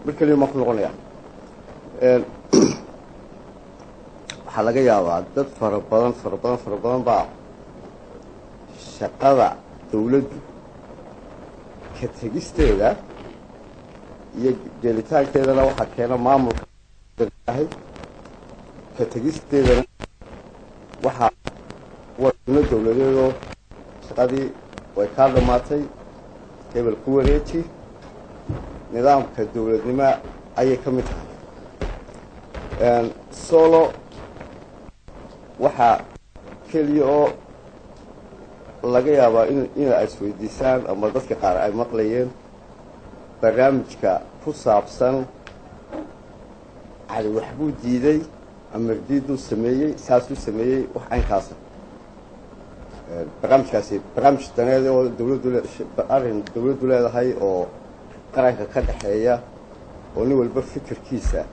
Mar keliya maan ku noqonaya. Waxaa laga yaabaa dad fara badan, fara badan, fara badan baa shaqada dawladdu ka tegisteeda iyo gelitaankeedana waxaa keena maamulka ahay, ka tegisteedana waxaa waa dawladeedoo shaqadii way kaa dhammaatay, hebel ku wareeji. Nidaamka dawladnimo ayay ka mid tahay. Solo waxaa keliya oo laga yaabaa in ay isweydiisaan ama dadka qaar ay maqlayeen barnaamijka ku saabsan Cali waxbuu diiday, amar diiduu sameeyey, saasuu sameeyey, wax caynkaasa. Barnaamijkaasi barnaamij daneed oo dawladdu, arrin dawladdu leedahay oo qaranka ka dhexeeya oo nin walba fikirkiisa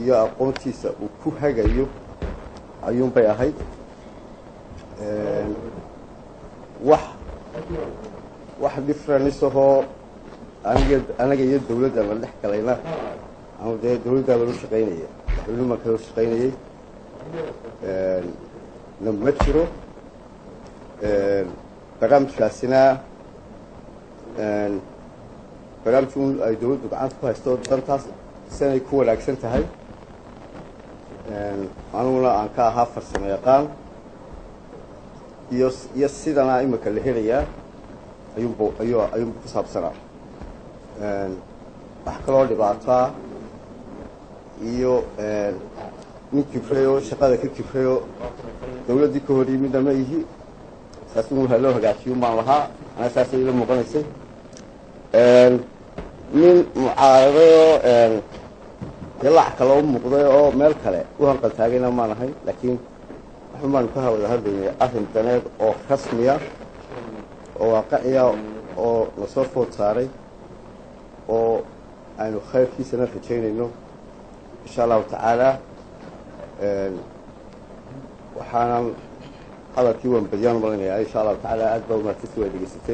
iyo aqoontiisa uu ku hagayo ayuunbay ahayd. Wax difference ahoo aniga anaga iyo dawladda la dhex galayna, ama dee dawladdaaba lu shaqaynaya, madaxweynuhu baan kala shaqaynayay, na ma jiro. Barnaamijkaasina barnaamij un ay dawladdu gacanta ku haysto, dantaas sanay ku wanaagsan tahay, aniguna aan ka ahaa farsamo yaqaan iyo sidana imika la helayaa ayuunbu ku saabsanaa. Wax kaloo dhibaataa iyo nin kibrayo, shaqada ka kibrayo, dawladdii ka hor yimidna ma ihi. Saas un loo hagaajiyo baan lahaa anaa, saasay ila muuqanaysay. Nin mucaaradayoo dilaac kale u muuqday oo meel kale u hanqal taagayna maan ahay, laakiin waxun baanu ka wada hadlaynay arrin daneed oo rasmiya oo waaqiciya oo nasoo food saaray oo aynu khayrkiisana rajaynayno, insha Allahu tacaala. Waxaanan hadalkii waan badiyaan malaynayaa. Insha Allahu tacaala, aad baa umahadsanti, waa dhegeysatay.